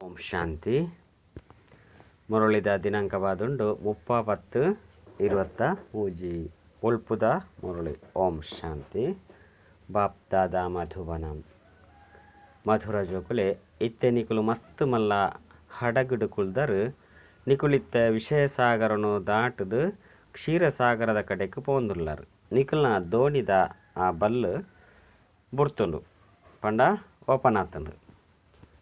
ಓಂ ಶಾಂತಿ. ಮುರಳಿದ ದಿನಾಂಕವಾದುಂಡು 30/10/23. ಉಳ್ಪುದ ಮುರಳಿ. ಓಂ ಶಾಂತಿ. ಬಾಪ್ ದಾದಾ ಮಧುಬನಂ. ಮಧುರ ಜೋಕುಲೆ ಇತ್ತೆ ನಿಕುಲು ಮಸ್ತ್ ಮಲ್ಲ ಹಡಗುಡು ಕುಲ್ದರು. ನಿಕುಲಿತ್ತ ವಿಷಯ ಸಾಗರನು ದಾಟದು ಕ್ಷೀರಸಾಗರದ ಕಡೆಕ್ ಪೋಂದುಲ್ಲರು. ನಿಕುಲ್ನ ದೋಣಿದ ಆ ಬಲ್ಲು ಬುಡ್ತುಂಡು ಪಂಡ ಓಪನ್ ಆತುಂಡು.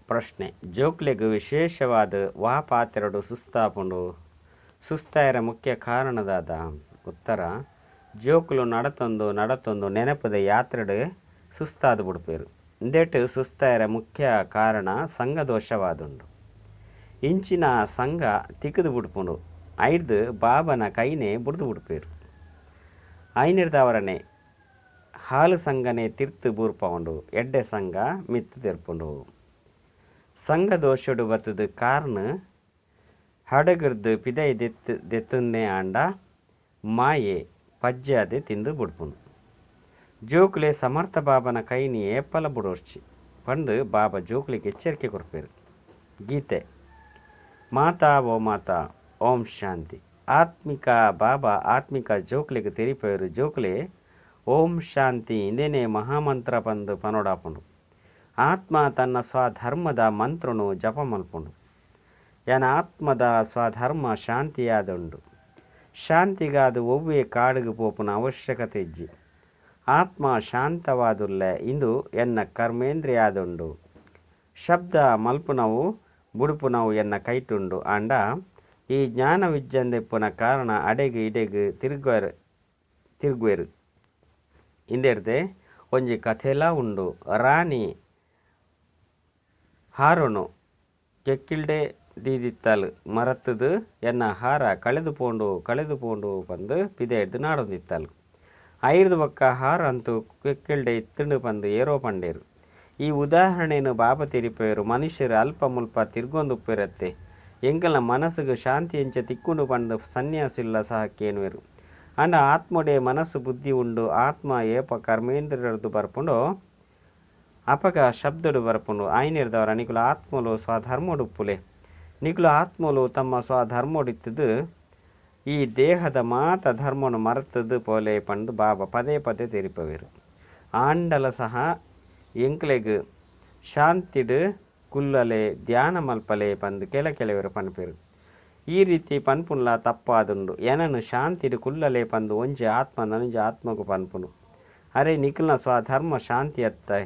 ಪ್ರಶ್ನೆ: ಜೋಕ್ಲೆಗ್ ವಿಶೇಷವಾದ ವಾ ಪಾತೆರಡು ಸುಸ್ತಾಪುಂಡು? ಸುಸ್ತಾಯರ ಮುಖ್ಯ ಕಾರಣದಾದ? ಉತ್ತರ: ಜೋಕುಲು ನಡತೊಂದು ನಡತೊಂದು ನೆನಪುದ ಯಾತ್ರೆಡ್ ಸುಸ್ತಾದ್ ಬುಡ್ಪೆರ್. ಇಂದೆಟ್ ಸುಸ್ತಾಯರ ಮುಖ್ಯ ಕಾರಣ ಸಂಗದೋಷವಾದುಂಡು. ಇಂಚಿನ ಸಂಗ ತಿಕ್ಕುದು ಬುಡ್ಪುಂಡು. ಐಡ್ದ್ ಬಾಬನ ಕೈನೆ ಬುಡ್ದು ಬುಡ್ಪೆರ್. ಐನೆರ್ದಾವರನೆ ಹಾಲು ಸಂಗನೆ ತಿರ್ತು ಬೂರ್ಪವುಂಡು, ಎಡ್ಡೆ ಸಂಗ ಮಿತ್ತ್ ದೆರ್ಪುಂಡು. ಸಂಗದೋಷಡು ಬತ್ತುದು ಕಾರ್ನ್ ಹಡಗುರ್ದು ಪಿದೈ ದೆತ್ ದೆತ್ತುನ್ನೇ ಆಂಡ ಮಾಯೆ ಪಜ್ಜಾದೆ ತಿಂದು ಬುಡ್ಪುಂಡು. ಜೋಕುಲೆ ಸಮರ್ಥ ಬಾಬನ ಕೈನಿ ಏಪಲ ಬುಡೋರ್ಚಿ ಪಂದ್ ಬಾಬಾ ಜೋಕುಲೆಗ್ ಎಚ್ಚರಿಕೆ ಕೊರ್ಪೆರ್. ಗೀತೆ: ಮಾತಾ ಓ ಮಾತಾ. ಓಂ ಶಾಂತಿ. ಆತ್ಮಿಕ ಬಾಬಾ ಆತ್ಮಿಕ ಜೋಕುಲೆಗ್ ತೆರಿಪೆರ್. ಜೋಕುಲೆ ಓಂ ಶಾಂತಿ ಇಂದೇನೆ ಮಹಾಮಂತ್ರ ಪಂದ್ ಪನೋಡಾಪುಂಡು. ಆತ್ಮ ತನ್ನ ಸ್ವಧರ್ಮದ ಮಂತ್ರನು ಜಪ ಮಲ್ಪುಂಡು. ಯಾನ ಆತ್ಮದ ಸ್ವಧರ್ಮ ಶಾಂತಿಯಾದುಂಡು. ಶಾಂತಿಗಾದ್ ಒವ್ವೆ ಕಾಡುಗು ಪೋಪುನ ಅವಶ್ಯಕತೆ ಇಜ್ಜಿ. ಆತ್ಮ ಶಾಂತವಾದುಲ್ಲೆ. ಇಂದು ಎನ್ನ ಕರ್ಮೇಂದ್ರಿಯಾದುಂಡು. ಶಬ್ದ ಮಲ್ಪುನವು ಬುಡುಪುನವು ಎನ್ನ ಕೈಟುಂಡು. ಆಂಡ ಈ ಜ್ಞಾನವಿಜ್ಜಂದೆ ಇಪ್ಪುನ ಕಾರಣ ಅಡೆಗ್ ಇಡೆಗ್ ತಿರುಗುವೆರ್. ಇಂದೆರ್ದೆ ಒಂಜಿ ಕಥೆಲಾ ಉಂಡು. ರಾಣಿ ಹಾರೊನು ಕೆಕ್ಕಿಲ್ಡೆ ದೀದಿತ್ತಲ್. ಮರತ್ತುದು ಎನ್ನ ಹಾರ ಕಳೆದು ಪೋಂಡು ಕಳೆದು ಪೋಂಡು ಪಂದ್ ಪಿದೈಡ್ದ್ ನಾಡೊಂದಿತ್ತಲ್. ಐರ್ದ್ ಬೊಕ್ಕ ಹಾರ ಅಂತೂ ಕೆಕ್ಕಿಲ್ಡೆ ಇತ್ತುಂಡು ಪಂದ್ ಏರೋ ಪಂಡೆರ್. ಈ ಉದಾಹರಣೆನ್ ಬಾಬಾ ತೆರಿಪೆರ್. ಮನುಷ್ಯರು ಅಲ್ಪ ಮುಲ್ಪ ತಿರ್ಗೊಂದುಪ್ಪೆರತ್ತೆ. ಎಂಕಲ್ನ ಮನಸ್ಸುಗು ಶಾಂತಿ ಎಂಚ ತಿಕ್ಕುಂಡು ಪಂದ್ ಸನ್ಯಾಸಿಲ್ಲ ಸಹ ಕೇನುವೆರ್. ಆಂಡ ಆತ್ಮಡೆ ಮನಸ್ಸು ಬುದ್ಧಿ ಉಂಡು. ಆತ್ಮ ಏಪ ಕರ್ಮೇಂದ್ರಿಯರ್ದು ಬರ್ಪುಂಡೋ ಅಪಗ ಶಬ್ದಡು ಬರ್ಪುಂಡು. ಆಯ್ನೆರ್ದವರ ನಿಕುಲು ಆತ್ಮಲು ಸ್ವಧರ್ಮಡುಪ್ಪುಲೆ. ನಿಕುಲು ಆತ್ಮಲು ತಮ್ಮ ಸ್ವಧರ್ಮಡಿತ್ತುದು ಈ ದೇಹದ ಮಾತ ಧರ್ಮನು ಮರೆತುದು ಪೋಲೆ ಪಂದ್ ಬಾಬಾ ಪದೇ ಪದೇ ತೆರಿಪವೆರ್. ಆಂಡಲ ಸಹ ಎಂಕ್ಲೆಗ್ ಶಾಂತಿಡ್ ಕುಲ್ಲಲೆ ಧ್ಯಾನ ಮಲ್ಪಲೆ ಪಂದ್ ಕೆಲ ಕೆಲವೆರ್ ಪನ್ಪೆರ್. ಈ ರೀತಿ ಪನ್ಪುನ್ಲ ತಪ್ಪಾದುಂಡು. ಎನನ್ ಶಾಂತಿಡ್ ಕುಲ್ಲಲೆ ಪಂದ್ ಒಂಜಿ ಆತ್ಮ ನನೊಂಜಿ ಆತ್ಮಗ್ ಪನ್ಪುಂಡು. ಅರೆ ನಿಕುಲ್ನ ಸ್ವಧರ್ಮ ಶಾಂತಿ ಅತ್ತೆ.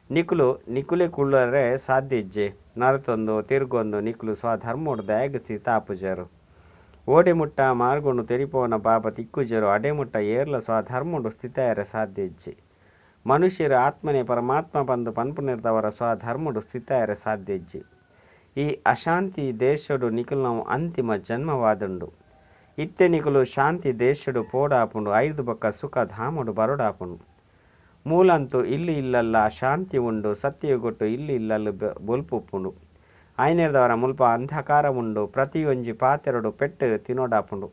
ನಿಕುಲು ನಿಕುಲೆ ಕುಲ್ಲರೆ ಸಾಧ್ಯ ಇಜ್ಜೆ. ನಡತೊಂದು ತಿರ್ಗೊಂದು ನಿಕುಲು ಸ್ವಧರ್ಮಡು ದಾಯೆಗ್ ಸ್ಥಿತ ಆಪುಜರು. ಓಡೆ ಮುಟ್ಟ ಮಾರ್ಗನು ತೆರಿಪೋನ ಬಾಬಾ ತಿಕ್ಕುಜರು ಅಡೆ ಮುಟ್ಟ ಏರ್ಲ ಸ್ವಧರ್ಮಡು ಸ್ಥಿತ ಸಾಧ್ಯ ಇಜ್ಜಿ. ಮನುಷ್ಯರು ಆತ್ಮನೇ ಪರಮಾತ್ಮ ಪಂದ್ ಪನ್ಪುನಿರ್ದವರ ಸ್ವಧರ್ಮಡು ಸ್ಥಿತ ಸಾಧ್ಯ ಇಜ್ಜಿ. ಈ ಅಶಾಂತಿ ದೇಶಡು ನಿಕುಲ್ನವು ಅಂತಿಮ ಜನ್ಮವಾದುಂಡು. ಇತ್ತೆ ನಿಕುಲು ಶಾಂತಿ ದೇಶಡು ಪೋಡಾಪುಂಡು. ಐರ್ದ್ ಬೊಕ್ಕ ಸುಖ ಧಾಮಡು ಬರೋಡಾಪುಂಡು. ಮೂಲಂತು ಇಲ್ಲು ಇಲ್ಲಲ್ಲ ಅಶಾಂತಿ ಉಂಡು. ಸತ್ಯಯುಗಟ್ಟು ಇಲ್ಲು ಇಲ್ಲಲ್ಲು ಬೊಲ್ಪುಪ್ಪುಂಡು. ಐನೆರ್ದವರ ಮುಲ್ಪ ಅಂಧಕಾರ ಉಂಡು. ಪ್ರತಿಯೊಂಜಿ ಪಾತೆರಡು ಪೆಟ್ಟು ತಿನ್ನೋಡಾಪುಂಡು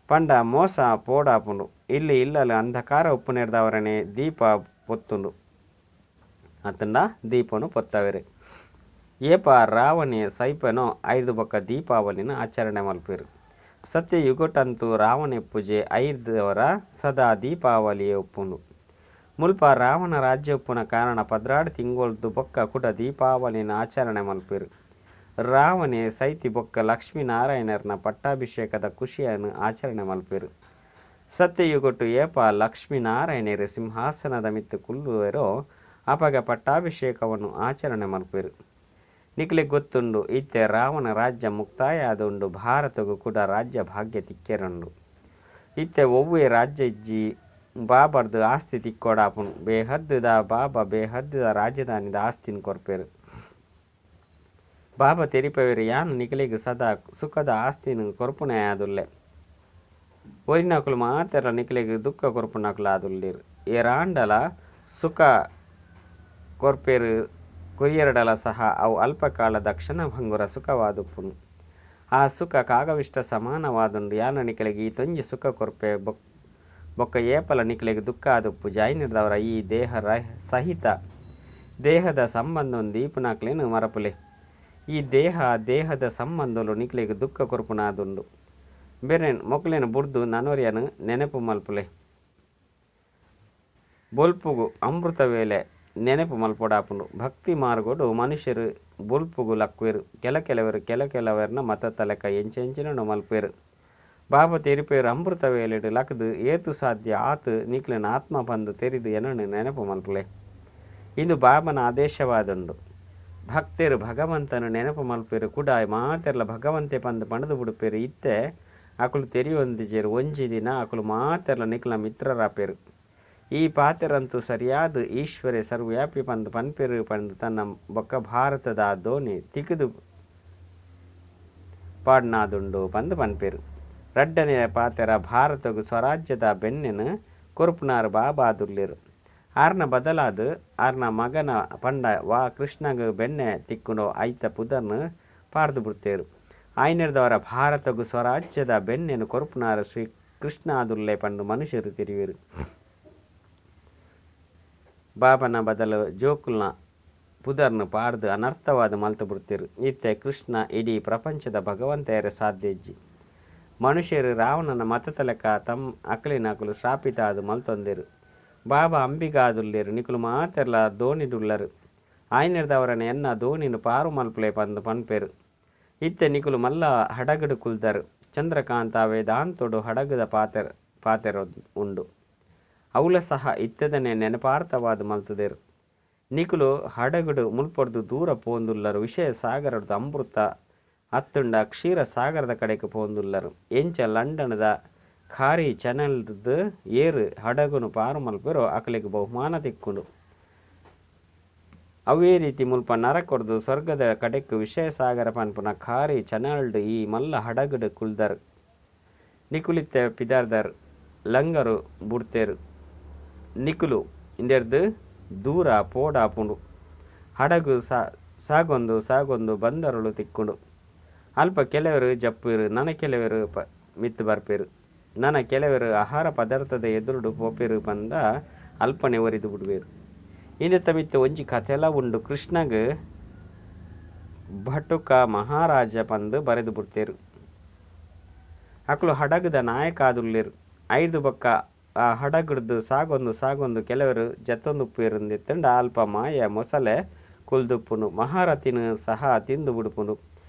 ಪಂಡ ಮೋಸ ಪೋಡಾಪುಂಡು. ಇಲ್ಲಿ ಇಲ್ಲಲ್ ಅಂಧಕಾರ ಉಪ್ಪುನೆರ್ದವರನೆ ದೀಪ ಪೊತ್ತುಂಡು ಅತ್ತಂಡ ದೀಪನು ಪೊತ್ತವೆರ್. ಏಪ ರಾವಣೆ ಸೈಪನೋ ಐರ್ದ್ ಬೊಕ್ಕ ದೀಪಾವಳಿನ ಆಚರಣೆ ಮಲ್ಪೆರ್. ಸತ್ಯಯುಗಟಂತೂ ರಾವಣೆ ಪೂಜೆ ಐರ್ದವರ ಸದಾ ದೀಪಾವಳಿಯೇ ಉಪ್ಪುಂಡು. ಮುಲ್ಪ ರಾವಣ ರಾಜ್ಯ ಉಪ್ಪುನ ಕಾರಣ 12 ತಿಂಗೊಳ್ದು ಬೊಕ್ಕ ಕುಡ ದೀಪಾವಳಿನ ಆಚರಣೆ ಮಲ್ಪೆರ್. ರಾವಣೆ ಸೈತಿ ಬೊಕ್ಕ ಲಕ್ಷ್ಮೀನಾರಾಯಣರ್ನ ಪಟ್ಟಾಭಿಷೇಕದ ಖುಷಿಯನ್ನು ಆಚರಣೆ ಮಲ್ಪೆರ್. ಸತ್ಯಯುಗಟ್ಟು ಏಪ ಲಕ್ಷ್ಮೀನಾರಾಯಣರು ಸಿಂಹಾಸನದ ಮಿತ್ತು ಕುಲ್ಲುವೆರೋ ಅಪಗ ಪಟ್ಟಾಭಿಷೇಕವನ್ನು ಆಚರಣೆ ಮಲ್ಪೆರ್. ನಿಕ್ಲೆಗ್ ಗೊತ್ತುಂಡು ಇತ್ತೆ ರಾವಣ ರಾಜ್ಯ ಮುಕ್ತಾಯ ಆದುಂಡು. ಭಾರತಗು ಕೂಡ ರಾಜ್ಯ ಭಾಗ್ಯ ತಿಕ್ಕೆರುಂಡು. ಇತ್ತೆ ಒವ್ವೆ ರಾಜ್ಯ ಇಜ್ಜಿ. ಬಾಬರ್ದು ಆಸ್ತಿ ತಿಕ್ಕೋಡಾಪುಂಡು. ಬೇಹದ್ದುದ ಬಾಬಾ ಬೇಹದ್ದುದ ರಾಜಧಾನಿದ ಆಸ್ತಿನ್ ಕೊರ್ಪೆರ್. ಬಾಬಾ ತೆರಿಪವೆರ್ ಯಾನ್ ನಿಕಲೆಗ್ ಸದಾ ಸುಖದ ಆಸ್ತಿನ್ ಕೊರ್ಪುನೆ ಆದುಲ್ಲೆ. ಒರಿನಕುಲು ಮಾತೆರ್ಲ ನಿಕಲೆಗ್ ದುಃಖ ಕೊರ್ಪುನಕುಲು ಆದುಲ್ಲೆರ್. ಏರಾಂಡಲ ಸುಖ ಕೊರ್ಪೆರ್ ಕೊರಿಯೆರ್ಡಲ ಸಹ ಅವು ಅಲ್ಪಕಾಲದ ಕ್ಷಣಭಂಗುರ ಸುಖವಾದುಪ್ಪುಂಡು. ಆ ಸುಖ ಕಾಗವಿಷ್ಟ ಸಮಾನವಾದುಂಡು. ಯಾನ್ ನಿಕಲೆಗ್ ಈತೊಂಜಿ ಸುಖ ಕೊರ್ಪೆ ಬೊಕ್ಕ ಏಪಲ ನಿಕಲೆಗ್ ದುಃಖ ಆದುಪ್ಪುಜಿ. ಐನೆರ್ದವರ ಈ ದೇಹ ಸಹಿತ ದೇಹದ ಸಂಬಂಧನ್ ದೀಪುನಕ್ಲೆನ್ ಮರಪುಲೆ. ಈ ದೇಹ ದೇಹದ ಸಂಬಂಧಲು ನಿಕ್ಲೆಗ್ ದುಃಖ ಕೊರ್ಪುನಾದುಂಡು. ಬೆರೆನ್ ಮೊಕ್ಲೆನ್ ಬುಡ್ದು ನನೊರಿಯನ್ ನೆನಪು ಮಲ್ಪುಲೆ. ಬೊಲ್ಪುಗು ಅಮೃತ ವೇಳೆ ನೆನಪು ಮಲ್ಪೊಡಾಪುಂಡು. ಭಕ್ತಿ ಮಾರ್ಗೊಡು ಮನುಷ್ಯರು ಬೊಲ್ಪುಗು ಲಕ್ಕುವೆರು. ಕೆಲ ಕೆಲವರು ಕೆಲ ಕೆಲವರ್ನ ಮತ ತಲೆಕ ಎಂಚೆಂಚಿನ ಮಲ್ಪುವೆರು. ಬಾಬಾ ತೆರಿಪೇರು ಅಮೃತ ವೇಳೆಡ್ ಲಕ್ದು ಏತು ಸಾಧ್ಯ ಆತು ನಿಕ್ಲೆನ ಆತ್ಮ ಪಂದು ತೆರಿದು ಎನನು ನೆನಪು ಮಲ್ಪುಲೆ. ಇಂದು ಬಾಬನ ಆದೇಶವಾದುಂಡು. ಭಕ್ತರು ಭಗವಂತನ ನೆನಪು ಮಲ್ಪೇರು ಕೂಡ ಮಾತೆರ್ಲ ಭಗವಂತೆ ಪಂದು ಪಣದು ಬುಡುಪೇರು. ಇತ್ತೆ ಅಕುಲು ತೆರಿಯೊಂದಿಜೆರು. ಒಂಜಿ ದಿನ ಅಕುಲು ಮಾತೆರ್ಲ ನಿಕ್ಲ ಮಿತ್ರರಾಪೇರು. ಈ ಪಾತೆರಂತೂ ಸರಿಯಾದ ಈಶ್ವರೇ ಸರ್ವವ್ಯಾಪಿ ಪಂದು ಪನ್ಪೇರು ಪಂದು ತನ್ನ ಬೊಕ್ಕ ಭಾರತದ ದೋಣಿ ತಿಕ್ದು ಪಾಡ್ನಾದುಂಡು ಪಂದು ಪನ್ಪೇರು. ರಡ್ಡನೆಯ ಪಾತೆರ ಭಾರತಗು ಸ್ವರಾಜ್ಯದ ಬೆನ್ನೆನು ಕೊರ್ಪುನಾರು ಬಾಬಾದುಲ್ಲೇರು. ಆರ್ನ ಬದಲಾದ ಆರ್ನ ಮಗನ ಪಂಡ ವಾ ಕೃಷ್ಣಗ್ ಬೆಣ್ಣೆ ತಿಕ್ಕುಂಡೋ ಐತ ಪುದರ್ನು ಪಾಡ್ದು ಬಿಡ್ತೇರು. ಆಯ್ನೆರ್ದವರ ಭಾರತಗು ಸ್ವರಾಜ್ಯದ ಬೆನ್ನೆನು ಕೊರ್ಪುನಾರು ಶ್ರೀ ಕೃಷ್ಣ ಆದುಲ್ಲೆ ಪಂಡು ಮನುಷ್ಯರು ತಿರುವೇರು. ಬಾಬನ ಬದಲು ಜೋಕುಲ್ನ ಪುದರ್ನು ಪಾಡ್ದು ಅನರ್ಥವಾದ ಮಲ್ತು ಬಿಡ್ತೇರು. ಇತ್ತೆ ಕೃಷ್ಣ ಇಡೀ ಪ್ರಪಂಚದ ಭಗವಂತೆಯರ ಸಾಧ್ಯ ಇಜ್ಜಿ. ಮನುಷ್ಯರು ರಾವಣನ ಮತತಲೆಕ ತಮ್ಮ ಅಕಲಿನ ಅಕಲು ಶ್ರಾಪಿತ ಆದು ಮಲ್ತೊಂದೇರು. ಬಾಬಾ ಅಂಬಿಗಾದುಲ್ಲೇರು. ನಿಕುಲು ಮಾತೆರ್ಲ ದೋಣಿಡುಲ್ಲರು. ಆಯ್ನೆರ್ದವರನ ಎನ್ನ ದೋಣಿನು ಪಾರು ಮಲ್ಪುಲೆ ಪಂದು ಪನ್ಪೇರು. ಇತ್ತೆ ನಿಕುಲು ಮಲ್ಲ ಹಡಗಡು ಕುಲ್ದರು. ಚಂದ್ರಕಾಂತ ವೇದಾಂತೊಡು ಹಡಗದ ಪಾತೆರ ಉಂಡು. ಅವುಲ ಸಹ ಇತ್ತೆದನೆ ನೆನಪಾರ್ಥವಾದ ಮಲ್ತದೇರು. ನಿಕುಲು ಹಡಗಡು ಮುಲ್ಪೊಡ್ದು ದೂರ ಪೋಂದುಲ್ಲರು. ವಿಷಯ ಸಾಗರಡ್ದು ಅಮೃತ ಅತ್ತುಂಡ ಕ್ಷೀರ ಸಾಗರದ ಕಡೆಗೆ ಪೋಂದುಲ್ಲರು. ಎಂಚ ಲಂಡನದ ಖಾರಿ ಚಾನೆಲ್ದು ಏರು ಹಡಗುನು ಪಾರು ಮಲ್ಪೆರೋ ಅಕಲೆಗ್ ಬಹುಮಾನ ತಿಕ್ಕುಂಡು. ಅವೇ ರೀತಿ ಮುಲ್ಪ ನರಕೊಡ್ದು ಸ್ವರ್ಗದ ಕಡೆಕ್ ವಿಷಯ ಸಾಗರ ಪನ್ಪುನ ಖಾರಿ ಚಾನೆಲ್ಡ್ ಈ ಮಲ್ಲ ಹಡಗಡು ಕುಲ್ದರು. ನಿಕುಲಿತ್ತೆ ಪಿದಾರ್ದರ್ ಲಂಗರು ಬುಡ್ತೇರು. ನಿಕುಲು ಇಂದೆರ್ದು ದೂರ ಪೋಡಾಪುಂಡು. ಹಡಗು ಸಾಗೊಂದು ಸಾಗೊಂದು ಬಂದರುಳು ತಿಕ್ಕುಂಡು. ಅಲ್ಪ ಕೆಲವರು ಜಪ್ಪುವೆರು, ನನ ಕೆಲವರು ಮಿತ್ತು ಬರ್ಪೇರು, ನನ ಕೆಲವರು ಆಹಾರ ಪದಾರ್ಥದ ಎದುರುಡು ಪೋಪೇರು ಪಂದ ಅಲ್ಪನೆ ಒರಿದು ಬಿಡುವೇರು. ಇಂದೆತ್ತ ಮಿತ್ತು ಒಂಜಿ ಕಥೆಲ ಉಂಡು. ಕೃಷ್ಣಗ್ ಭಟುಕ ಮಹಾರಾಜ ಪಂದು ಬರೆದು ಬಿಡ್ತೇರು. ಅಕುಲು ಹಡಗದ ನಾಯಕ ಆದುಲ್ಲೇರು. ಐದು ಬೊಕ್ಕ ಆ ಹಡಗಡ್ದು ಸಾಗೊಂದು ಸಾಗೊಂದು ಕೆಲವರು ಜತ್ತೊಂದುಪ್ಪೇರುಂದಿತ್ತಂಡ ಅಲ್ಪ ಮಾಯ ಮೊಸಲೆ ಕುಲ್ದುಪ್ಪುಂಡು. ಮಹಾರಥಿನ ಸಹ ತಿಂದು ಬಿಡುಪುಂಡು.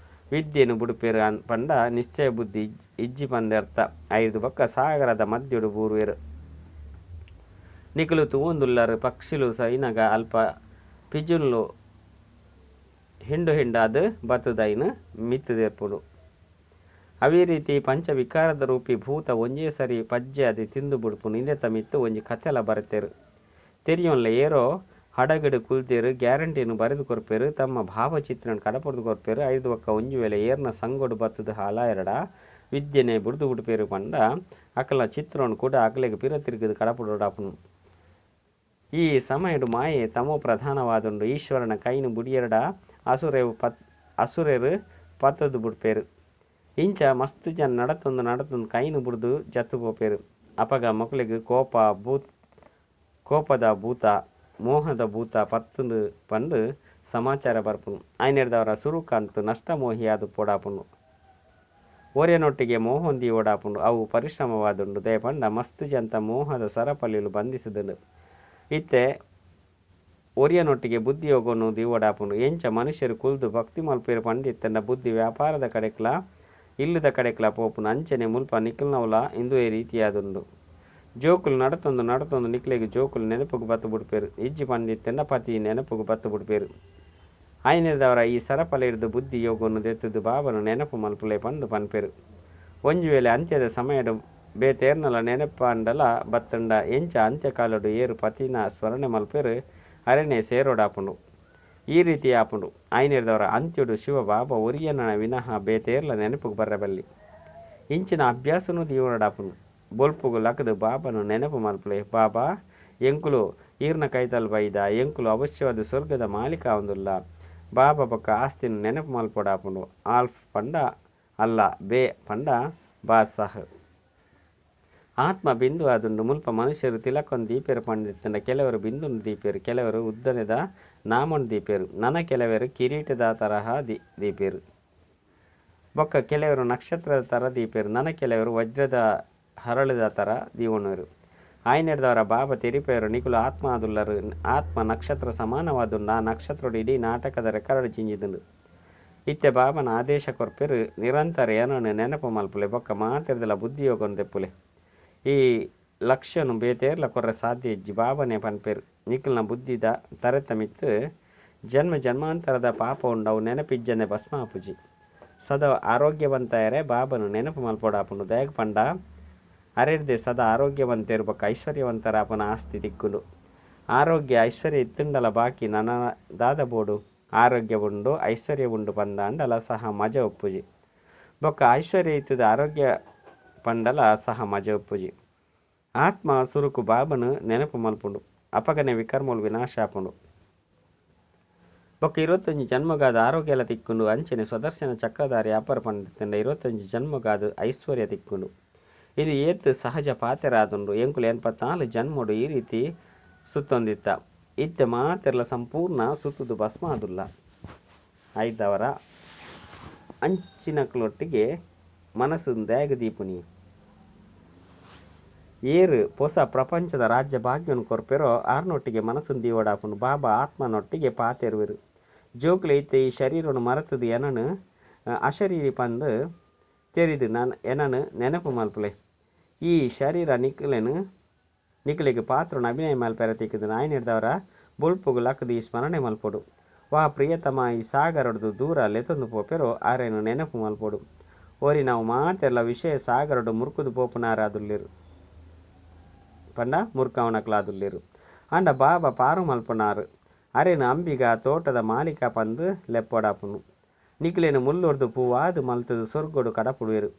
ವಿದ್ಯೆನು ಬುಡುಪೇರು ಪಂಡ ನಿಶ್ಚಯ ಬುದ್ಧಿ ಇಜ್ಜಿ ಪಂದರ್ಥ. ಐದು ಬೊಕ್ಕ ಸಾಗರದ ಮಧ್ಯಡು ಬೂರುವೆರು. ನಿಕುಲು ತೂವೊಂದುಲ್ಲರು. ಪಕ್ಷಿಲು ಸೈನಗ ಅಲ್ಪ ಪಿಜುನ್ಲು ಹಿಂಡು ಹಿಂಡಾದು ಬತ್ತುದೈನು ಮಿತ್ತುದೇರ್ಪುಂಡು. ಅವೇ ರೀತಿ ಪಂಚವಿಕಾರದ ರೂಪಿ ಭೂತ ಒಂಜೇ ಸರಿ ಪಜ್ಜೆ ಅದು ತಿಂದು ಬುಡ್ಪುಂಡು. ಇಂದೆತ್ತ ಮಿತ್ತು ಒಂಜಿ ಕಥೆಲ ಬರೆತೇರು. ತೆರಿಯೊನ್ಲೆ ಏರೋ ಹಡಗಡು ಕುಲ್ತೇರು ಗ್ಯಾರಂಟಿಯನ್ನು ಬರೆದು ಕೊರ್ಪೇರು. ತಮ್ಮ ಭಾವಚಿತ್ರನ ಕಡಪುಡ್ದು ಕೊರ್ಪೇರು. ಐದು ಬೊಕ್ಕ ಒಂಜಿ ವೇಳೆ ಏರ್ನ ಸಂಗೊಡು ಬತ್ತದ ಹಾಲ ಎರಡ ವಿದ್ಯೆನೆ ಬುಡ್ದು ಬುಡ್ಪೇರು ಪಂಡ ಅಕಲ ಚಿತ್ರವನ್ನು ಕೂಡ ಅಕಲೆಗೆ ಪಿರ ತಿರುಗದು ಕಡಪುಡಾಪುನು. ಈ ಸಮಯಡು ಮಾಯೆ ತಮೋ ಪ್ರಧಾನವಾದುಂಡು. ಈಶ್ವರನ ಕೈನು ಬುಡಿಯರಡ ಅಸುರೆರು ಪತ್ತದು ಬುಡ್ಪೇರು. ಇಂಚ ಮಸ್ತ್ ಜನ ನಡತೊಂದು ನಡತೊಂದು ಕೈನು ಬುಡ್ದು ಜತ್ತು ಪೋಪೇರು. ಅಪಗ ಮೊಕಲೆಗ್ ಕೋಪದ ಭೂತ ಮೋಹದ ಭೂತ ಪತ್ತುಂಡು ಪಂದು ಸಮಾಚಾರ ಬರ್ಪುನು. ಆಯ್ನೆರ್ದವರ ಸುರುಕಂತು ನಷ್ಟ ಮೋಹಿಯಾದು ಪೋಡಾಪುಂಡು. ಓರ್ಯನೊಟ್ಟಿಗೆ ಮೋಹೊಂದಿ ಓಡಾಪುಂಡು. ಅವು ಪರಿಶ್ರಮವಾದುಂಡು. ದಯಪಂಡ ಮಸ್ತ್ ಜಂತ ಮೋಹದ ಸರಪಳಿಲು ಬಂಧಿಸಿದುಂಡು. ಇತ್ತೆ ಒರಿಯನೊಟ್ಟಿಗೆ ಬುದ್ಧಿಯೋಗನು ದಿವೋಡಾಪುಂಡು. ಎಂಚ ಮನುಷ್ಯರು ಕುಲ್ದು ಭಕ್ತಿ ಮಲ್ಪೇರು ಪಂಡಿತ್ತಂಡ ಬುದ್ಧಿ ವ್ಯಾಪಾರದ ಕಡೆಕ್ಲ ಇಲ್ಲದ ಕಡೆಕ್ಲ ಪೋಪುನು. ಅಂಚನೆ ಮುಲ್ಪ ನಿಕಲ್ನವಲ ಇಂದುವೇ ರೀತಿಯಾದುಂಡು. ಜೋಕುಲು ನಡತೊಂದು ನಡತೊಂದು ನಿಕ್ಲೆಗ್ ಜೋಕುಲು ನೆನಪುಗು ಬತ್ತು ಬುಡ್ಪೇರು. ಇಜ್ಜಿ ಪಂಡಿತ್ತಂಡ ಪತಿ ನೆನಪುಗು ಬತ್ತು ಬುಡ್ಪೇರು. ಆಯ್ನೆರ್ದವರ ಈ ಸರಪಳಿಡ್ದು ಬುದ್ಧಿ ಯೋಗವನ್ನು ದೆತ್ತದು ಬಾಬನ ನೆನಪು ಮಲ್ಪುಲೆ ಪಂದು ಪನ್ಪೇರು. ಒಂಜಿ ವೇಳೆ ಅಂತ್ಯದ ಸಮಯಡು ಬೇತೇರ್ನಲ ನೆನಪಾಂಡಲ ಬತ್ತಂಡ ಎಂಚ ಅಂತ್ಯಕಾಲಡು ಏರು ಪತಿನ ಸ್ಮರಣೆ ಮಲ್ಪೇರು ಅರೆನೆ ಸೇರೋಡಾಪುಂಡು. ಈ ರೀತಿ ಆಪುಂಡು. ಆಯ್ನೆರ್ದವರ ಅಂತ್ಯಡು ಶಿವ ಬಾಬಾ ಒರಿಯನ ವಿನಃ ಬೇತೇರ್ಲ ನೆನಪುಗು ಬರಬಲ್ಲಿ. ಇಂಚಿನ ಅಭ್ಯಾಸನು ದೀವಡಾಪುಂಡು. ಬೊಲ್ಪುಗು ಲಕದು ಬಾಬನು ನೆನಪು ಮಲ್ಪುಲೆ. ಬಾಬಾ ಎಂಕುಲು ಈರ್ನ ಕೈತಲ್ ಬೈದ ಎಂಕುಲು ಅವಶ್ಯವಾದ ಸ್ವರ್ಗದ ಮಾಲೀಕ ಆವೊಂದುಲ್ಲ. ಬಾಬಾ ಬೊಕ್ಕ ಆಸ್ತಿನ ನೆನಪು ಮಲ್ಪೊಡಾಪುಂಡು. ಆಲ್ಫ್ ಪಂಡ ಅಲ್ಲ, ಬೇ ಪಂಡ ಬಾದ್ಸಾಹ್. ಆತ್ಮ ಬಿಂದು ಆದುಂಡು. ಮುಲ್ಪ ಮನುಷ್ಯರು ತಿಲಕನ್ ದೀಪೇರು ಪಂಡಿತ್ತಂಡ ಕೆಲವರು ಬಿಂದುನು ದೀಪೇರು, ಕೆಲವರು ಉದ್ದನೆದ ನಾಮನ್ ದೀಪೇರು. ನನ ಕೆಲವರು ಕಿರೀಟದ ತರಹ ದೀಪೇರು. ಬೊಕ್ಕ ಕೆಲವರು ನಕ್ಷತ್ರದ ತರ ದೀಪೇರು. ನನ ಕೆಲವರು ವಜ್ರದ ಹರಳದ ತರ ದೀವಣರು. ಆಯ್ನೆಡ್ದವರ ಬಾಬಾ ತೆರಿಪೇರು ನಿಕುಲು ಆತ್ಮ ಆದುಲ್ಲರು. ಆತ್ಮ ನಕ್ಷತ್ರ ಸಮಾನವಾದುಂಡು. ಆ ನಕ್ಷತ್ರೋಡು ಇಡೀ ನಾಟಕದ ರೆಕಾರ್ಡ್ ಜಿಂಜಿದುಂಡು. ಇತ್ತೆ ಬಾಬನ ಆದೇಶ ಕೊರ್ಪೇರು ನಿರಂತರ ಏನನ್ನು ನೆನಪು ಮಲ್ಪುಲೆ ಬೊಕ್ಕ ಮಾತೆರ್ದಲ ಬುದ್ಧಿಯೋಗನ್ ದೆಪ್ಪುಲೆ. ಈ ಲಕ್ಷ್ಯನು ಬೇತೇರ್ಲ ಕೊರ್ರೆ ಸಾಧ್ಯ ಇಜ್ಜಿ. ಬಾಬನೆ ಪನ್ಪೇರು ನಿಕುಲ್ನ ಬುದ್ಧಿದ ತರೆತ ಮಿತ್ತು ಜನ್ಮ ಜನ್ಮಾಂತರದ ಪಾಪ ಉಂಡು. ಅವು ನೆನಪಿಜ್ಜನೆ ಭಸ್ಮ ಆಪುಜಿ. ಸದಾ ಆರೋಗ್ಯವಂತಯರೇ ಬಾಬನು ನೆನಪು ಮಲ್ಪೊಡಾಪುಂಡು. ದಯಗ್ ಪಂಡ ಅರೆರ್ದೆ ಸದಾ ಆರೋಗ್ಯವಂತೆರು ಬೊಕ್ಕ ಐಶ್ವರ್ಯವಂತರಾಪುನ ಆಸ್ತಿ ತಿಕ್ಕುಂಡು. ಆರೋಗ್ಯ ಐಶ್ವರ್ಯ ಇತ್ತುಂಡಲ ಬಾಕಿ ನನ ದಾದ ಬೋಡು. ಆರೋಗ್ಯ ಉಂಡು ಐಶ್ವರ್ಯ ಉಂಡು ಪಂದಾಂಡಲ ಸಹ ಮಜ ಉಪ್ಪುಜಿ. ಬೊಕ್ಕ ಐಶ್ವರ್ಯ ಇತ್ತದ ಆರೋಗ್ಯ ಪಂಡಲ ಸಹ ಮಜ ಉಪ್ಪುಜಿ. ಆತ್ಮ ಸುರುಕು ಬಾಬನು ನೆನಪು ಮಲ್ಪುಂಡು. ಅಪಗನೆ ವಿಕರ್ಮಲು ವಿನಾಶ ಆಪುಂಡು. ಬೊಕ್ಕ 21 ಜನ್ಮಗಾದ ಆರೋಗ್ಯಲ ತಿಕ್ಕುಂಡು. ಅಂಚನೆ ಸ್ವದರ್ಶನ ಚಕ್ರಧಾರಿ ಅಪರ ಪಂಡಿತಂಡ 21 ಜನ್ಮಗಾದ ಐಶ್ವರ್ಯ ತಿಕ್ಕುಂಡು. ಇದು ಏತ್ ಸಹಜ ಪಾತೆರಾದುಂಡು. ಎಂಕುಲು 84 ಜನ್ಮಡು ಈ ರೀತಿ ಸುತ್ತೊಂದಿತ್ತ. ಇತ್ತೆ ಮಾತೆರ್ಲ ಸಂಪೂರ್ಣ ಸುತ್ತುದು ಭಸ್ಮ ಆದುಲ್ಲ. ಆಯ್ತವರ ಅಂಚಿನಕ್ಲೊಟ್ಟಿಗೆ ಮನಸ್ಸು ದ್ಯಾಗ ದೀಪುನಿ. ಏರು ಹೊಸ ಪ್ರಪಂಚದ ರಾಜ್ಯ ಭಾಗ್ಯವನ್ನು ಕೊರ್ಪೆರೋ ಆರ್ನೊಟ್ಟಿಗೆ ಮನಸ್ಸನ್ನು ದೀವಡಾಪುಂಡು. ಬಾಬಾ ಆತ್ಮನೊಟ್ಟಿಗೆ ಪಾತೆರುವೆರು. ಜೋಕುಲು ಇತ್ತೆ ಈ ಶರೀರವನ್ನು ಮರೆತದು ಎನನು ಅಶರೀರಿ ಪಂದು ತೆರಿದು ನಾನು ಎನನು ನೆನಪು ಮಲ್ಪುಲೆ. ಈ ಶರೀರ ನಿಕ್ಲೆನು ನಿಕ್ಲೆಗ್ ಪಾತ್ರನ ಅಭಿನಯ ಮಲ್ಪೆರ ತಿಕ್ಕುದು. ನಾಯನೆಡ್ದವರ ಬೊಲ್ಪುಗು ಲಕ್ಕದು ಈ ಸ್ಮರಣೆ ಮಲ್ಪೊಡು. ವಾ ಪ್ರಿಯತಮ ಈ ಸಾಗರಡ್ದು ದೂರ ಲೆತೊಂದು ಪೋಪೆರೋ ಆರೇನು ನೆನಪು ಮಲ್ಪೊಡು. ಓರಿ ನಾವು ಮಾತೆರ್ಲ ವಿಷಯ ಸಾಗರಡು ಮುರ್ಕುದು ಪೋಪುನಾರಾದುಲ್ಲೆರು ಪಂಡ ಮುರ್ಕಾವಣಕ್ಲಾದುಲ್ಲೆರು. ಆಂಡ ಬಾಬಾ ಪಾರು ಮಲ್ಪನಾರು ಅರೇನು ಅಂಬಿಗ ತೋಟದ ಮಾಲೀಕ ಪಂದು ಲೆಪ್ಪೊಡಾಪುನು. ನಿಕ್ಲೆನು ಮುಲ್ಲೊರ್ದು ಪೂವಾದು ಮಲ್ತದು ಸೊರ್ಗೊಡು ಕಡಪುಡುವೆರು.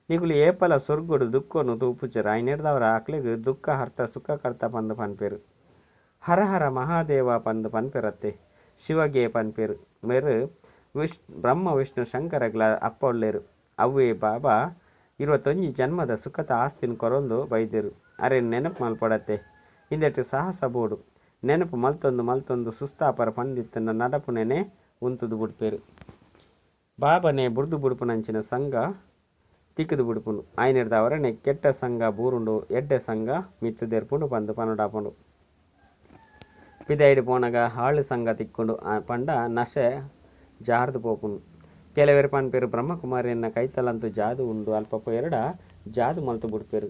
ನಿಕುಲು ಏಪಲ ಸೊರ್ಗೊಡು ದುಃಖನು ತೂಪುಚೆರು. ಆಯ್ನೆಡ್ದವರ ಅಕ್ಲೆಗ್ ದುಃಖ ಹರ್ತ ಸುಖ ಕರ್ತ ಪಂದು ಪನ್ಪೆರು. ಹರ ಹರ ಮಹಾದೇವ ಪಂದು ಪನ್ಪೆರತ್ತೆ. ಶಿವಗೆ ಪನ್ಪೆರು. ಮೇರು ಬ್ರಹ್ಮ ವಿಷ್ಣು ಶಂಕರಗ್ಲ ಅಪ್ಪೊಲ್ಲೆರು. ಅವ್ವೇ ಬಾಬಾ 21 ಜನ್ಮದ ಸುಖದ ಆಸ್ತಿನ ಕೊರೊಂದು ಬೈದೆರು. ಅರೆ ನೆನಪು ಮಲ್ಪೊಡತ್ತೆ. ಇಂದೆಟ್ ಸಾಹಸ ಬೋಡು. ನೆನಪು ಮಲ್ತೊಂದು ಮಲ್ತೊಂದು ಸುಸ್ತಾಪರ ಪಂದಿತ್ತನ ನಡಪುನೆನೆ ಉಂತುದು ಬುಡ್ಪೆರು. ಬಾಬನೆ ಬುಡ್ದು ಬುಡ್ಪುನಂಚಿನ ಸಂಘ ತಿಕ್ಕುದು ಬುಡ್ಪುಂಡು. ಆಯ್ನೆಡ್ದವರನೆ ಕೆಟ್ಟ ಸಂಘ ಬೂರುಂಡು, ಎಡ್ಡೆ ಸಂಘ ಮಿತ್ತು ದೆರ್ಪುಂಡು ಪಂದು ಪನೊಡಾಪುಂಡು. ಪಿದೈಡ್ ಪೋನಗ ಹಾಳು ಸಂಘ ತಿಕ್ಕುಂಡು ಪಂಡ ನಶೆ ಜಾರ್ದು ಪೋಪುಂಡು. ಕೆಲವರು ಪನ್ಪೆರು ಬ್ರಹ್ಮಕುಮಾರಿಯನ್ನ ಕೈತಲಂತೂ ಜಾದು ಉಂಡು, ಅಲ್ಪ ಪೋಯೆರಡ ಜಾದು ಮಲ್ತು ಬುಡ್ಪೆರು.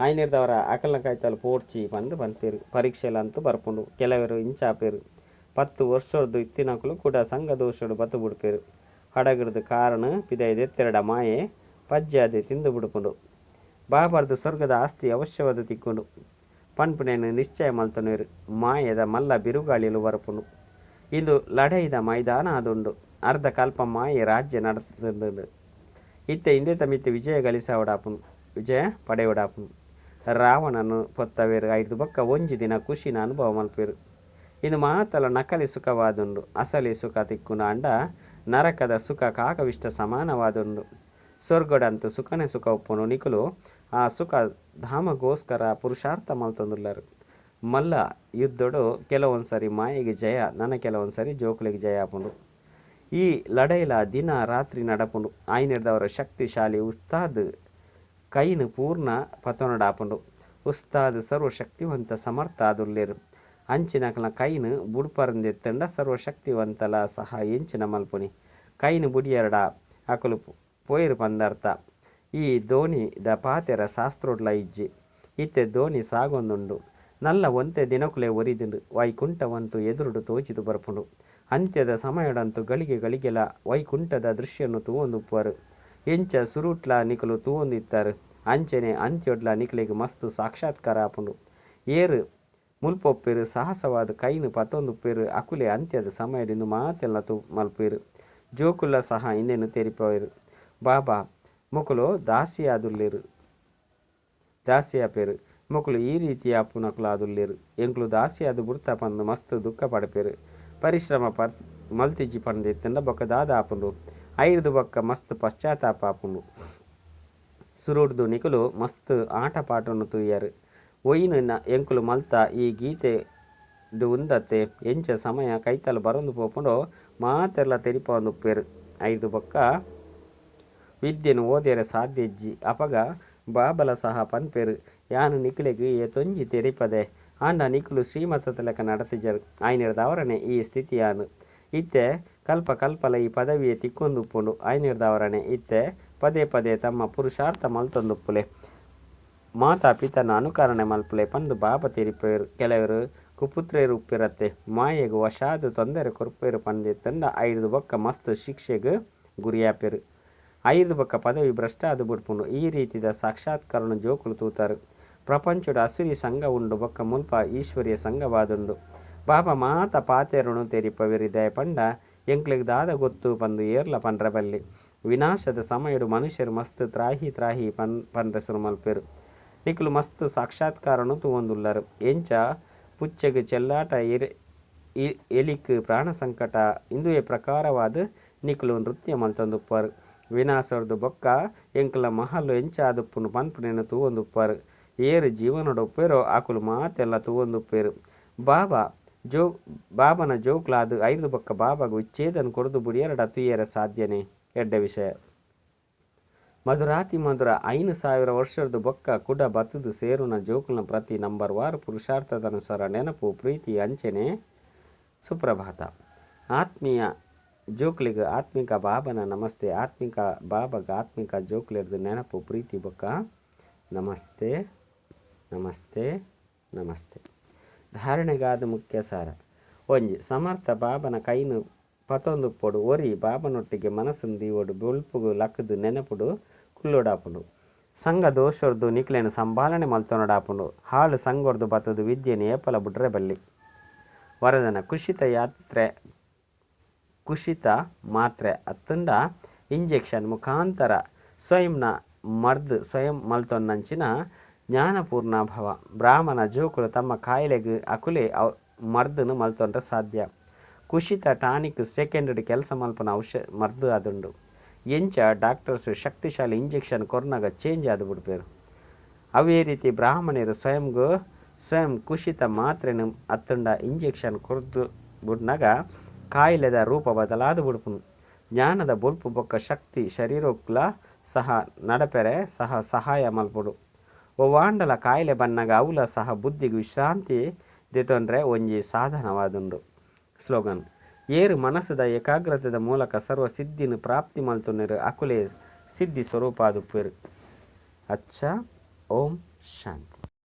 ಆಯ್ನೆಡ್ದವರ ಅಕಲ್ನ ಕೈತಲ್ ಪೋಡ್ಚಿ ಪಂದು ಪನ್ಪೆರು. ಪರೀಕ್ಷೆಲಂತೂ ಬರ್ಪುಂಡು. ಕೆಲವರು ಇಂಚಾಪೆರು. 10 ವರ್ಷೊರ್ದು ಇತ್ತಿನಕುಲು ಕೂಡ ಸಂಘ ದೋಷಡು ಬತ್ತು ಬುಡ್ಪೆರು. ಹಡಗಡ್ದು ಕಾರಣ ಪಿದೈದೆತ್ತೆರಡ ಮಾಯೆ ಪಜ್ಜಾದೆ ತಿಂದು ಬುಡ್ಪುಂಡು. ಬಾಬಾರ್ದು ಸ್ವರ್ಗದ ಆಸ್ತಿ ಅವಶ್ಯವಾದ ತಿಕ್ಕೊಂಡು ಪನ್ಪುನೇನು ನಿಶ್ಚಯ ಮಲ್ತೊನುವೆರು. ಮಾಯದ ಮಲ್ಲ ಬಿರುಗಾಳಿಲು ಬರಪುಂಡು. ಇಂದು ಲಡೈದ ಮೈದಾನ ಆದುಂಡು. ಅರ್ಧ ಕಲ್ಪ ಮಾಯೆ ರಾಜ್ಯ ನಡತುಂಡು. ಇತ್ತೆ ಇಂದೆತ ಮಿತ್ತು ವಿಜಯ ಗಳಿಸವಡಾಪುಂಡು, ವಿಜಯ ಪಡೆವಡಾಪುಂಡು. ರಾವಣನು ಪೊತ್ತವೇರು. ಐದು ಬೊಕ್ಕ ಒಂಜಿ ದಿನ ಖುಷಿನ ಅನುಭವ ಮಲ್ಪೆರು. ಇದು ಮಾತಲ ನಕಲಿ ಸುಖವಾದುಂಡು. ಅಸಲಿ ಸುಖ ತಿಕ್ಕುಂಡು. ಅಂಡ ನರಕದ ಸುಖ ಕಾಕವಿಷ್ಟ ಸಮಾನವಾದುಂಡು. ಸ್ವರ್ಗಡಂತೂ ಸುಖನೇ ಸುಖ ಉಪ್ಪುಂಡು. ನಿಕುಲು ಆ ಸುಖ ಧಾಮಗೋಸ್ಕರ ಪುರುಷಾರ್ಥ ಮಲ್ತೊಂದುಲ್ಲರು. ಮಲ್ಲ ಯುದ್ಧಡು ಕೆಲವೊಂದು ಸರಿ ಮಾಯೆಗೆ ಜಯ, ನನ ಕೆಲವೊಂದು ಸರಿ ಜೋಕುಲಿಗೆ ಜಯ ಆಪುಂಡು. ಈ ಲಡೈಲ ದಿನ ರಾತ್ರಿ ನಡಪುಂಡು. ಆಯ್ನೆಡ್ದವರ ಶಕ್ತಿಶಾಲಿ ಉಸ್ತಾದ್ ಕೈನು ಪೂರ್ಣ ಪತೊನಡಾಪುಂಡು. ಉಸ್ತಾದ್ ಸರ್ವಶಕ್ತಿವಂತ ಸಮರ್ಥ ಆದುಲ್ಲೆರು. ಅಂಚಿನಕಲ್ನ ಕೈನು ಬುಡ್ಪರಂದೆತ್ತಂಡ ಸರ್ವಶಕ್ತಿವಂತಲ ಸಹ ಎಂಚಿನ ಮಲ್ಪುನಿ. ಕೈನು ಬುಡಿಯರಡ ಅಕುಲು ಪೋಯೆರು ಪಂದರ್ಥ. ಈ ದೋಣಿದ ಪಾತೆರ ಶಾಸ್ತ್ರೋಡ್ಲ ಇಜ್ಜಿ. ಇತ್ತೆ ದೋಣಿ ಸಾಗೊಂದುಂಡು. ನಲ್ಲ ಒಂತೆ ದಿನಕುಲೆ ಒರಿದುಂಡು. ವೈಕುಂಠವಂತು ಎದುರುಡು ತೋಜಿದು ಬರ್ಪುಂಡು. ಅಂತ್ಯದ ಸಮಯಡಂತೂ ಗಳಿಗೆ ಗಳಿಗೆಲ ವೈಕುಂಠದ ದೃಶ್ಯನು ತೂವೊಂದುಪ್ಪುವರು. ಎಂಚ ಸುರುಟ್ಲ ನಿಕುಲು ತೂವೊಂದಿತ್ತಾರೆ ಅಂಚನೆ ಅಂತ್ಯೊಡ್ಲ ನಿಕುಲೆಗ್ ಮಸ್ತ್ ಸಾಕ್ಷಾತ್ಕಾರ ಆಪುಂಡು. ಏರು ಮುಲ್ಪೊಪ್ಪೆರು ಸಾಹಸವಾದ ಕೈನು ಪತ್ತೊಂದುಪ್ಪೆರು. ಅಕುಲೆ ಅಂತ್ಯದ ಸಮಯದಿಂದ ಮಾತೆಲ್ಲ ತೂ ಮಲ್ಪೆರು. ಜೋಕುಲ ಸಹ ಇಂದೆನು ತೆರಿಪವೆರು. ಬಾಬಾ ಮೊಕುಲು ದಾಸಿಯಾದುಲ್ಲೆರು, ದಾಸಿಯಾಪೆರು. ಮೊಕುಲು ಈ ರೀತಿಯ ಆಪುನಕುಲಾದುಲ್ಲೆರು. ಎಂಕುಲು ದಾಸಿಯಾದ ಬುಡ್ತ ಪಂದು ಮಸ್ತ್ ದುಃಖ ಪಡಪೆರು. ಪರಿಶ್ರಮ ಮಲ್ತಿಜಿ ಪಂದಿತ್ತಂಡ ಬೊಕ್ಕ ದಾದ ಆಪುಂಡು. ಐರ್ದು ಬೊಕ್ಕ ಮಸ್ತ್ ಪಶ್ಚಾತ್ತಾಪ ಆಪುಂಡು. ಸುರುಡ್ದು ನಿಕುಲು ಮಸ್ತ್ ಆಟ ಪಾಟನ್ನು ತೂಯರು. ಒಯ್ಯಿನ ಎಂಕುಲು ಮಲ್ತ ಈ ಗೀತೆ ಉಂದತ್ತೆ ಎಂಚ ಸಮಯ ಕೈತಲ್ ಬರೊಂದು ಪೋಪುಂಡೋ ಮಾತೆರ್ಲ ತೆರಿಪಾವೊಂದುಪ್ಪೆರ್. ಐದು ಬೊಕ್ಕ ವಿದ್ಯೆನ್ ಓದೆರೆ ಸಾಧ್ಯ ಇಜ್ಜಿ. ಅಪಗ ಬಾಬಲ ಸಹ ಪನ್ಪೆರ್ ಯಾನ್ ನಿಕ್ಲೆಗ್ ಏತೊಂಜಿ ತೆರಿಪದೆ ಆಂಡ ನಿಕುಲು ಶ್ರೀಮತದ ಲೆಕ್ಕ ನಡತಿಜರ್. ಆಯಿನೆಡ್ದಾವರನೆ ಈ ಸ್ಥಿತಿ ಆಂಡ್. ಇತ್ತೆ ಕಲ್ಪ ಕಲ್ಪಲ ಈ ಪದವಿಯೇ ತಿಕ್ಕೊಂದುಪ್ಪುಂಡು. ಆಯಿನೆಡ್ದಾವರನೆ ಇತ್ತೆ ಪದೇ ಪದೇ ತಮ್ಮ ಪುರುಷಾರ್ಥ ಮಲ್ತೊಂದುಪ್ಪುಲೆ. ಮಾತಾ ಪಿತನ ಅನುಕರಣೆ ಮಲ್ಪುಲೆ ಪಂದ್ ಬಾಬಾ ತೆರಿಪೆರ್. ಕೆಲವರು ಕುಪುತ್ರೆರ್ ಉಪ್ಪೆರತ್ತೆ ಮಾಯೆಗ್ ವಶಾದ್ ತೊಂದರೆ ಕೊರ್ಪೆರ್ ಪಂದಿತ್ತುಂಡ ಐರ್ದ್ ಬೊಕ್ಕ ಮಸ್ತ್ ಶಿಕ್ಷೆಗ್ ಗುರಿಯಾಪೆರ್. ಐರ್ದ್ ಬೊಕ್ಕ ಪದವಿ ಭ್ರಷ್ಟ ಆದ್ ಬುಡ್ಪುಂಡು. ಈ ರೀತಿದ ಸಾಕ್ಷಾತ್ಕಾರನ್ ಜೋಕುಲು ತೂತಾರ್. ಪ್ರಪಂಚಡ್ ಅಸುರಿ ಸಂಘ ಉಂಡು ಬೊಕ್ಕ ಮುಲ್ಪ ಈಶ್ವರೀಯ ಸಂಘವಾದುಂಡು. ಬಾಬಾ ಮಾತ ಪಾತೆರೊನು ತೆರಿಪವೆರ್ ದಾಯೆ ಪಂಡ ಎಂಕ್ಲೆಗ್ ದಾದ ಗೊತ್ತು ಪಂದ್ ಏರ್ಲ ಪನ್ರೆ ಬಲ್ಲಿ. ವಿನಾಶದ ಸಮಯಡ್ ಮನುಷ್ಯರು ಮಸ್ತ್ ತ್ರಾಹಿ ತ್ರಾಹಿ ಪನ್ರೆ ಸುರು ಮಲ್ಪೆರ್. ನಿಕುಲು ಮಸ್ತ್ ಸಾಕ್ಷಾತ್ಕಾರನ್ ತೂವೊಂದುಲ್ಲರ್. ಎಂಚ ಪುಚ್ಚೆಗ್ ಚೆಲ್ಲಾಟ ಎಲಿಕ್ ಪ್ರಾಣ ಸಂಕಟ ಇಂದುವೆ ಪ್ರಕಾರವಾದ್ ನಿಕುಲು ನೃತ್ಯ ಮಲ್ತೊಂದುಪ್ಪರ್. ವಿನಾಶರ್ದ್ ಬೊಕ್ಕ ಎಂಕ್ಲ ಮಹಲ್ ಎಂಚ ಆದುಪ್ಪುಂಡು ಪನ್ಪುನೆನ್ ತೂವೊಂದುಪ್ಪರ್. ಏರ್ ಜೀವನಡ್ ಉಪ್ಪೆರೋ ಅಕುಲು ಮಾತೆಲ್ಲ ತೂವೊಂದುಪ್ಪೆರ್. ಬಾಬಾ ಜೋ ಬಾಬನ ಜೋಕ್ಲಾದ್ ಐರ್ದ್ ಬೊಕ್ಕ ಬಾಬಾಗ್ ವಿಚ್ಛೇದನ ಕೊರ್ದು ಬುಡಿಯರಡ ತೂಯೆರೆ ಸಾಧ್ಯನೇ ಎಡ್ಡೆ ವಿಷಯ. ಮಧುರಾತಿ ಮಧುರ 5000 ವರ್ಷರ್ದ್ ಬೊಕ್ಕ ಕುಡ ಬತ್ತುದು ಸೇರುನ ಜೋಕುಲ್ನ ಪ್ರತಿ ನಂಬರ್ ವಾರ್ ಪುರುಷಾರ್ಥದನುಸಾರ ನೆನಪು ಪ್ರೀತಿ ಅಂಚನೆ ಸುಪ್ರಭಾತ. ಆತ್ಮೀಯ ಜೋಕ್ಲೆಗ್ ಆತ್ಮಿಕ ಬಾಬನ ನಮಸ್ತೆ. ಆತ್ಮಿಕ ಬಾಬಗ್ ಆತ್ಮಿಕ ಜೋಕ್ಲೆರ್ದ್ ನೆನಪು ಪ್ರೀತಿ ಬೊಕ್ಕ ನಮಸ್ತೆ ನಮಸ್ತೆ ನಮಸ್ತೆ. ಧಾರಣೆಗಾದ ಮುಖ್ಯ ಸಾರ. ಒಂಜಿ ಸಮರ್ಥ ಬಾಬನ ಕೈನ್ ಪತೊಂದುಪ್ಪೊಡು. ಒರಿ ಬಾಬನೊಟ್ಟಿಗೆ ಮನಸ್ಸನ್ನು ದೀವೊಡು. ಬೊಲ್ಪುಗು ಲಕ್ಕುದು ನೆನಪುಡು ಕುಲ್ಲೊಡಾಪುಂಡು. ಸಂಘ ದೋಷರ್ದು ನಿಕ್ಲೆನ್ ಸಂಭಾಲನೆ ಮಲ್ತೊನೊಡಾಪುಂಡು. ಹಾಳು ಸಂಘರ್ದು ಬತ್ತುದು ವಿದ್ಯೆನ್ ಏಪಲ ಬುಡ್ರೆ ಬಲ್ಲಿ. ವರದನ ಕುಶಿತ ಯಾತ್ರೆ ಕುಶಿತ ಮಾತ್ರೆ ಅತ್ತುಂಡ ಇಂಜೆಕ್ಷನ್ ಮುಖಾಂತರ ಸ್ವಯಂನ ಮರ್ದ್ ಸ್ವಯಂ ಮಲ್ತೊನ್ನಂಚಿನ ಜ್ಞಾನಪೂರ್ಣ ಭವ. ಬ್ರಾಹ್ಮಣ ಜೋಕುಲು ತಮ್ಮ ಕಾಯಿಲೆಗ್ ಅಕುಲೇ ಮರ್ದನ್ನು ಮಲ್ತೊನ್ರೆ ಸಾಧ್ಯ. ಕುಶಿತ ಟಾನಿಕ್ ಸೆಕೆಂಡ್ ಕೆಲಸ ಮಲ್ಪುನ ಮರ್ದು ಆದುಂಡು. ಎಂಚ ಡಾಕ್ಟರ್ಸ್ ಶಕ್ತಿಶಾಲಿ ಇಂಜೆಕ್ಷನ್ ಕೊರ್ನಗ ಚೇಂಜ್ ಆದ್ ಬಿಡ್ಪೆರ್. ಅವೇ ರೀತಿ ಬ್ರಾಹ್ಮಣರು ಸ್ವಯಂಗ್ ಸ್ವಯಂ ಕುಶಿತ ಮಾತ್ರೆನು ಅತ್ತುಂಡ ಇಂಜೆಕ್ಷನ್ ಕೊರ್ದು ಬುಡ್ನಗ ಕಾಯಿಲೆದ ರೂಪ ಬದಲಾದ ಬಿಡ್ಪುನು. ಜ್ಞಾನದ ಬೊಲ್ಪು ಬೊಕ್ಕ ಶಕ್ತಿ ಶರೀರಕ್ಲ ಸಹ ನಡಪೆರೆ ಸಹ ಸಹಾಯ ಮಲ್ಪೊಡು. ಒವ್ವಾಂಡಲ ಕಾಯಿಲೆ ಬನ್ನಗ ಅವುಲ ಸಹ ಬುದ್ಧಿಗ್ ವಿಶ್ರಾಂತಿ ದೆತೊನ್ರೆ ಒಂಜಿ ಸಾಧನವಾದುಂಡು. ಸ್ಲೋಗನ್: ಏರು ಮನಸ್ಸುದ ಏಕಾಗ್ರತೆದ ಮೂಲಕ ಸರ್ವ ಸಿದ್ಧಿನ ಪ್ರಾಪ್ತಿ ಮಲ್ತೊನೆರು ಅಕುಲೇ ಸಿದ್ಧಿ ಸ್ವರೂಪಾದುಪ್ಪೆರು. ಅಚ್ಚ ಓಂ ಶಾಂತಿ.